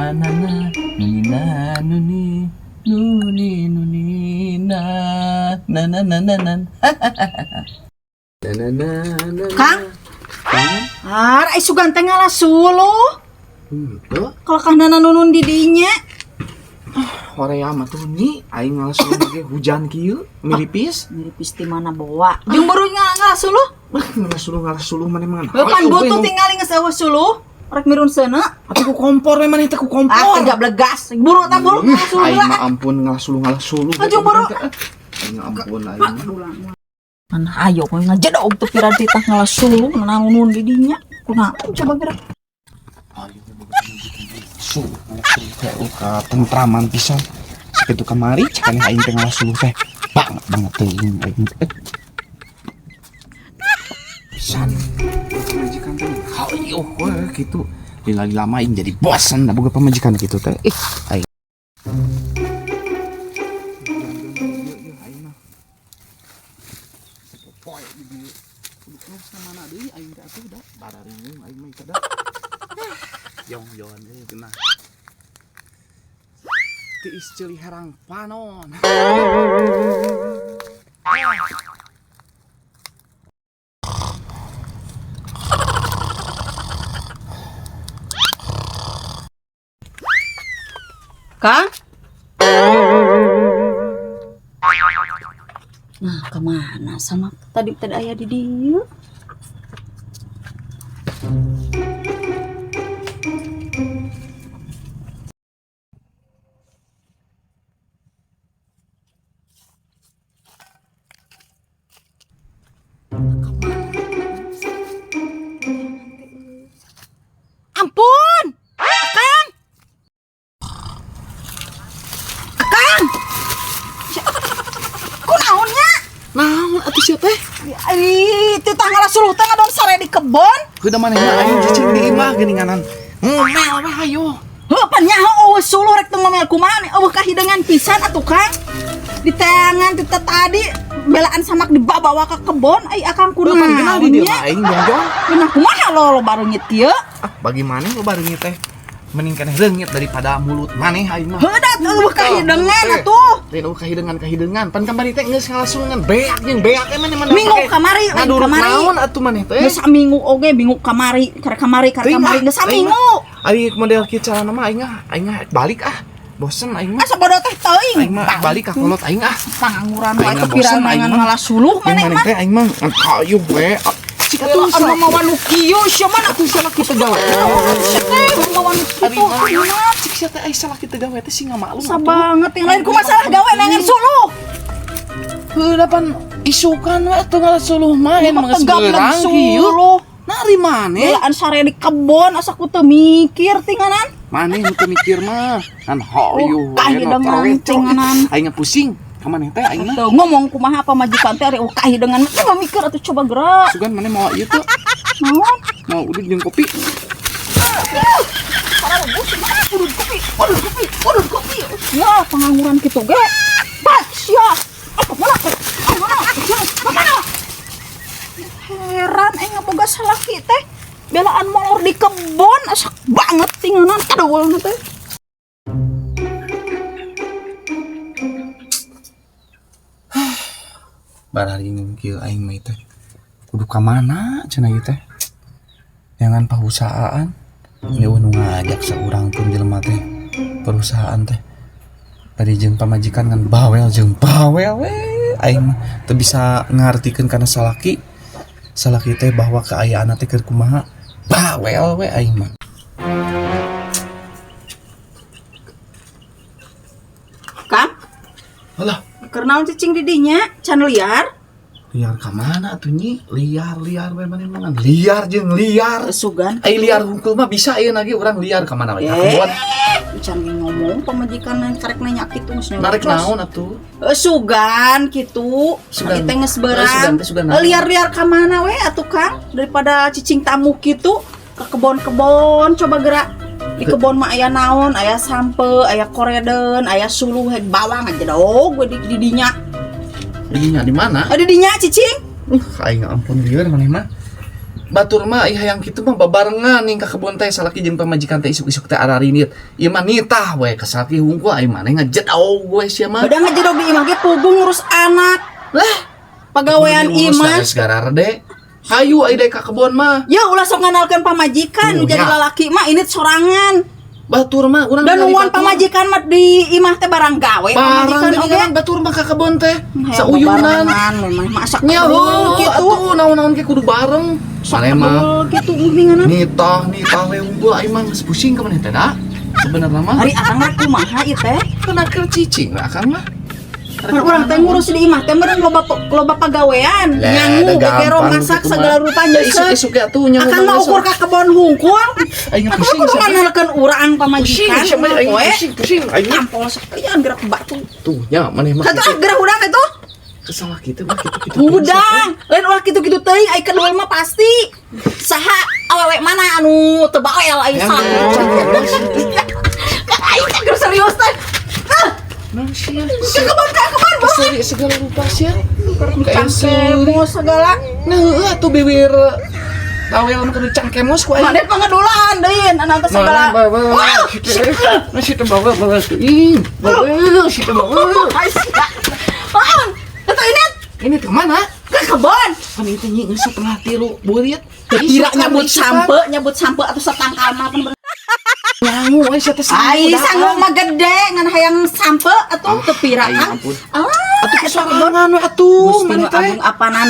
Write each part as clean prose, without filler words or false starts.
Na na nuni na nuni nuni nuni na na na na na na na na na na. Kang? Kang? Ar, ay sugan teh ngalah suluh. Henteu. Kalau kana nunun di dinya. Horea mah tuh nyi, aing ngalah suluh ge hujan kieu, miripis. Miripis ti mana bawa. Jeung baru ngalah suluh. Bah, ngalah suluh maneh mah. Pan butuh tinggali geus eueuh suluh. Rek mirun seuneu. Atuh ku kompor we maneh teh ku kompor. Ah, tegak blegas. Buru tak buru ngalah suluh Aing lah. mah ampun ngalah suluh. Aju, buru. Aing ampun aing. Mana ayo kowe ngajedog tuh pira titah ngalah suluh nunun di dinya. Kunaon coba gerak. Suluh katentraman pisan. Sakitu kamari cek aing teh ngalah suluh teh. Banget banget teuing aing teh. Pisan. Pamajikan teh hayoh we kitu. Lila lama aing jadi bosan da boga pamajikan kitu teh. Ih, aing. Jong-jon euy cenah. Tiis ceuli herang panon. Kang? Nah, kemana sama tadi tadi ayah di dieu? Ampun! Akang! Akang! Kunaon nya? Naon atuh sia teh? Ih, titah ngalah suluh teh ngadon sare di kebon. Heuda manehna aing cicing di imah geuninganan. Ngomel we hayo. Heuh, pan nyaho eueuh suluh rek teu ngomel kumaha nih, eueuh kahideungan pisan atuh Kang. Di tangan tita tadi belaan samak dibawa ke kebon, ai akang Heuh pan kenal di kunaon dieu nya? mah aing jongjon. Beunah kumaha lo lo bareungit kieu? Ah, bagaimana lo bareungit teh? Mending keneh reungit daripada mulut maneh aing mah. Heuh da eueuh kahideungan atuh. Lain eueuh kahideungan-kahideungan. Pan kamari teh geus ngalasungan beak jeung beak eh maneh mana Minggu pake kamari, lain ngaduruk kamari. naon atuh maneh teh? Geus saminggu oge minggu kamari, kare kamari, kare Teuing kamari ah, geus teuing saminggu. ah. Ari model kieu carana mah aing ah, aing ah balik ah. Bosen aing mah. Asa bodoh teh teuing. Aing mah balik ka kolot aing ah. Pangangguran wae Aing mah bosen kepirangan aing mah. ngalah suluh Yang maneh maneh mah. teh aing mah ngan hayuh we. Cik atuh Atuh anu mawa nu kieu sia mah atuh salah kita gawe. sia teh mawa nu Ari kitu mah cik sia teh ai salah kita gawe teh sih maklum Susah banget yang lain ku masalah gawe nengen suluh. Heuh pan isukan we atuh ngalah suluh mah Mah mah geus tegap beurang kieu. suluh. Nari maneh? Belaan sare di kebon asa ku teu mikir tinganan. Maneh nu teu mikir mah. Ngan hayuh we Kahideungan tinganan. Aing pusing ka maneh teh aing mah. Tuh ngomong kumaha pamajikan teh ari kahideungan mah coba mikir atuh coba gerak. Sugan maneh mau ieu tuh? Naon? Mau udut jeung kopi? Udut kopi, udut kopi, udut kopi. Ya, pengangguran gitu ge. Bas, ya. Apa mana? Apa mana? Ya, mana? Heran aing ngaboga salaki teh. Belaan molor di kebon asak banget tinganan kadawalna teh. Bararingung kieu aing mah teh. Kudu ka mana cenah ieu teh? Jangan pahusahaan. Ini nu ngajak saurang pun jelema teh. Perusahaan teh. Tadi jeung pamajikan ngan bawel jeung bawel we. Aing mah teu bisa ngartikeun kana salaki. Salaki teh bahwa kaayaan teh keur kumaha. Bawel we aing mah. Kang, Alah, keur naon cicing di dinya? Can liar? liar ka mana atuh nyi? Liar liar we maneh mah ngan liar jeung liar. Sugan. Ai liar hungkul mah bisa ayeuna ge urang liar ka mana we? Ka kebon. Can ge ngomong pamajikan karek nanya kitu geus Narik naon atuh? Sugan kitu. Sugan. Sugan teh geus Sugan beurang. teh sugan naon? Liar-liar ka mana we atuh Kang? Daripada cicing tamu kitu ke kebon-kebon coba gerak. Di kebon mah aya naon, aya sampe, aya koreden, aya suluh, hek bawang aja dong gue di dinya. Dinya di mana? Di dinya cicing. Aing ampun lieur maneh mah. Batur mah ih hayang kitu mah babarengan ning ka kebon teh salaki jeung pamajikan teh isuk-isuk teh ararinit. Ieu mah nitah we ka salaki hungkul, ai maneh ngejedog we sia mah. Udah ngejedog di imah ge puguh ngurus anak. Lah, pagawean imah. Geus gararede. Hayu ai dek ka kebon mah. Ya ulah sok nganalkeun pamajikan nu Tuh, jadi nya. lalaki mah ini sorangan. Batur mah urang Dan ningali nungguan batur. Pamajikan mah di imah teh barang gawe Barang pamajikan oge. geuningan batur mah ka kebon teh. Hayang Sauyunan. bebarengan memang masak Nya heuh gitu. Atuh naon-naon ge kudu bareng. Maneh mah Gitu geuningan. Nitah nitah we unggul, aing mah geus pusing ka maneh teh da. Sebenarnya mah Ari akang rek kumaha ieu teh? Kena keur cicing we akang mah. Kan urang teh ngurus di imah teh meureun loba loba pagawean, Lah, nyangu, da gegero, gampang masak gitu mah. segala rupa Da nyeuseut. isuk-isuk ge atuh nyangu. Akang mah ukur ka kebon hungkul. Aing Aku pusing kudu siapa? nganalkeun urang Pusing pamajikan siapa aing we. pusing pusing aing mah. Tampol sekalian gerak batu. Tuh nya maneh mah. Satu ah gerak hudang itu. Kesalah kitu mah kitu-kitu. Hudang, lain ulah kitu-kitu teuing, ai kedua mah pasti. Saha awewe mana anu teu bawel ai Yang salah. Kan aing teh keur serius teh. Ah, Nah, sia. ke kebon ka kebon. Seri segala rupa sia. Kayak seuri. Cangkemos segala. Nah, heueuh atuh bibir tawel mah kudu cangkemos ku aing. Maneh pangadulaan deui anak teh segala. Wah, Nah, situ bawa bawa tuh. Ih, bawa situ bawa. ai sia. Naon? Eta ini Ini ke mana? ke kebon. Kan itu nyi geus 2.30 burit. Kira nyabut sampe, nyabut sampe atau satangkal mah pan. Nyangu we sia teh sangu. Ai sangu mah gede ngan hayang sampe atuh teu pira Ai, Kang. ampun. Ah, Atuh eta kesorangan we atuh Gusti maneh nu teh. agung apanan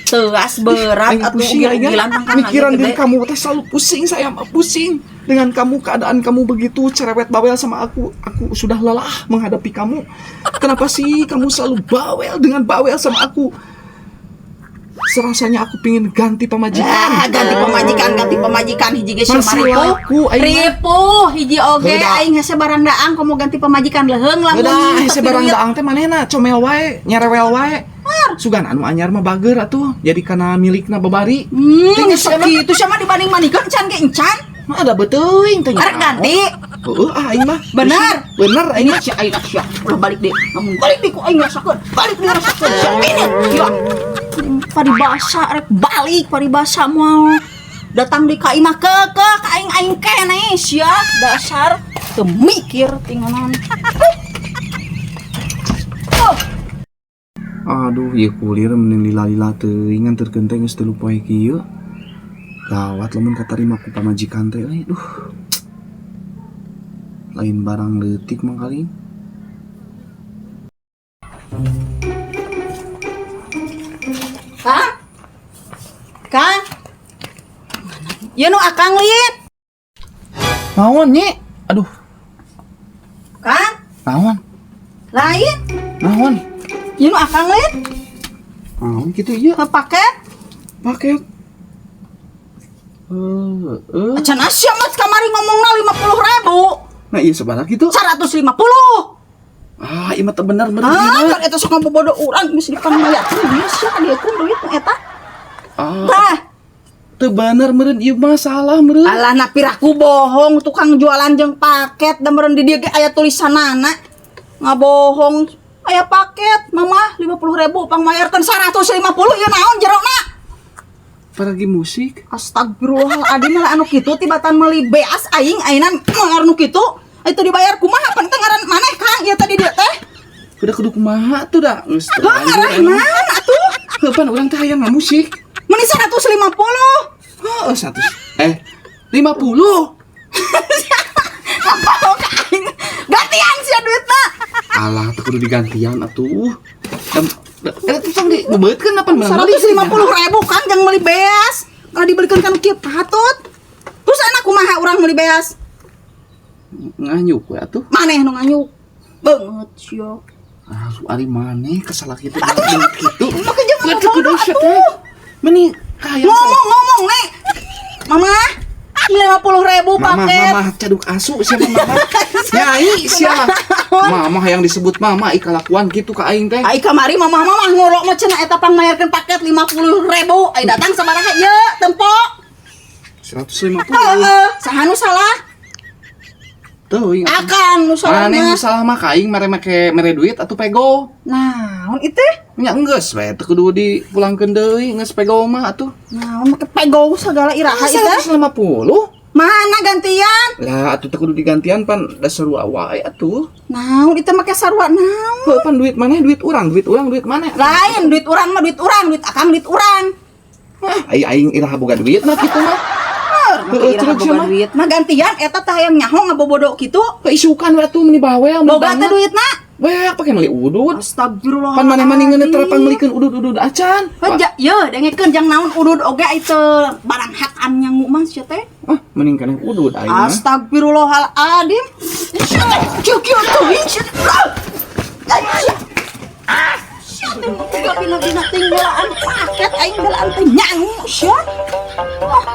teas berat Aing atuh pusing aing ugil-ugilan pangkang mikiran gede. diri kamu teh selalu pusing, saya mah pusing dengan kamu, keadaan kamu begitu cerewet bawel sama aku sudah lelah menghadapi kamu. Kenapa sih kamu selalu bawel dengan bawel sama aku? Serasanya aku pingin ganti pamajikan. Ah, ganti pamajikan hiji ge Masih sia mah laku, aing mah. ripuh hiji oge Heuda. aing hese barang daang komo ganti pamajikan leuheung lamun Udah, teu hese barang duit. daang teh manehna comel wae, nyerewel wae. Sugan anu anyar mah bager atuh, jadi kana milikna babari. Hmm, Teh, sok kitu sia mah dibanding manikeun encan ge encan. Mah ada beteuing teh. Arek ganti. Heeh, ah aing mah. Bener. Bener aing Ini mah. sia aing sia. Ulah balik deh. Lamun balik deh ku aing ngerasakeun. Balik deh ngerasakeun. Sia ini. Ya. Paribasa rek balik paribasa moal datang di ka imah ke ka aing aing keneh sia dasar teu mikir tingonan. Oh. Aduh, ieu kulir mending lila-lila teuing nganterkeun teh geus 3 poe kieu. Gawat lamun katarima ku pamajikan teh euy, duh. Lain barang leutik mah kali. Kang? Kang? Ieu nu akang lin. Naon nyi? Aduh, Kang? Naon? Lain. Naon? Ieu nu akang lin. Naon kitu ieu? Ke paket. Paket. Acan sia mah kamari ngomongna 50 ribu. Nah, iya sabaraha kitu? 150. Ah, ieu mah teu bener bener. Ah, kan eta sok ngabobodo urang geus dipangmayarkeun ieu sia kadiekeun duit nu eta. Ah, Tah, teu bener meureun ieu mah salah meureun. Alah na piraku bohong tukang jualan jeung paket da meureun di dieu ge aya tulisanana. Ngabohong aya paket mama 50 ribu pangmayarkeun 150 ieu naon jerona? Paragi musik. Astagfirullahaladzim lah anu kitu tibatan meuli beas aing ayeuna mayar nu kitu itu dibayar kumaha pan teh ngaran maneh Kang ieu tadi dieu teh. Udah kudu kumaha tuh da? Geus Heuh terlanjur ngarah aing. naon atuh? Heuh pan urang teh hayang ngamusik. Meuni 150. Heeh, 100. Eh, 50. Apa ka aing? Gantian sia duitna. Alah, teu kudu digantian atuh. Eh, terus di bebeutkeun apa menang beli? 150 ribu Kang jang meuli beas. Kalau dibelikan kan kieu patut. Terus enak kumaha urang meuli beas? Nganyuk we atuh. Maneh nu nganyuk. Beungeut sia. Ah, su ari maneh kesalah kitu kitu. Maka jangan Kudu kudu ngomong sia atuh. teh. Meni kaya Ngomong-ngomong nek. Mama, 50 ribu Mama, paket. Mama caduk asu siapa mama? Nyai siapa? Mama yang disebut mama ih kalakuan gitu ka aing teh. Ai kamari mama mama ngolok mah cenah eta pangmayarkeun paket 50 ribu. Ai datang sabaraha ieu tempo. 150. Heeh, saha nu salah? Teuing. Akan nu salah Maneh nu mah. salah mah ka aing mere make mere duit atuh pego. Naon itu? Nya enggeus we teu kudu dipulangkeun deui, geus pego mah atuh. Naon make pego segala, iraha itu? 150. Mana gantian? Lah atuh teu kudu digantian, pan da sarua wae atuh. Naon itu make sarua naon? Heuh, pan duit maneh duit urang, duit urang duit maneh. Lain, duit urang mah duit urang, duit akang duit urang. Hah, ai aing iraha boga duit mah kitu mah. Make iraha Curug boga sia mah. duit mah gantian eta tah hayang nyaho ngabobodo kitu. Keisukan we atuh, meuni bawel meuni Boga teh banget. duitna? Weh, pake meuli udud. Astagfirullah. Pan maneh mah ningeun teu meulikeun udud-udud acan. Heuh, ye, dengekeun, jang naon udud oge itu barang hakan nyangu mah sia teh. Ah, mending keneh udud aing mah. Astagfirullahaladzim. Kieu kieu teuing sia. Sia teh boga bina-bina ting belaan paket aing belaan teh nyangu sia. Wah.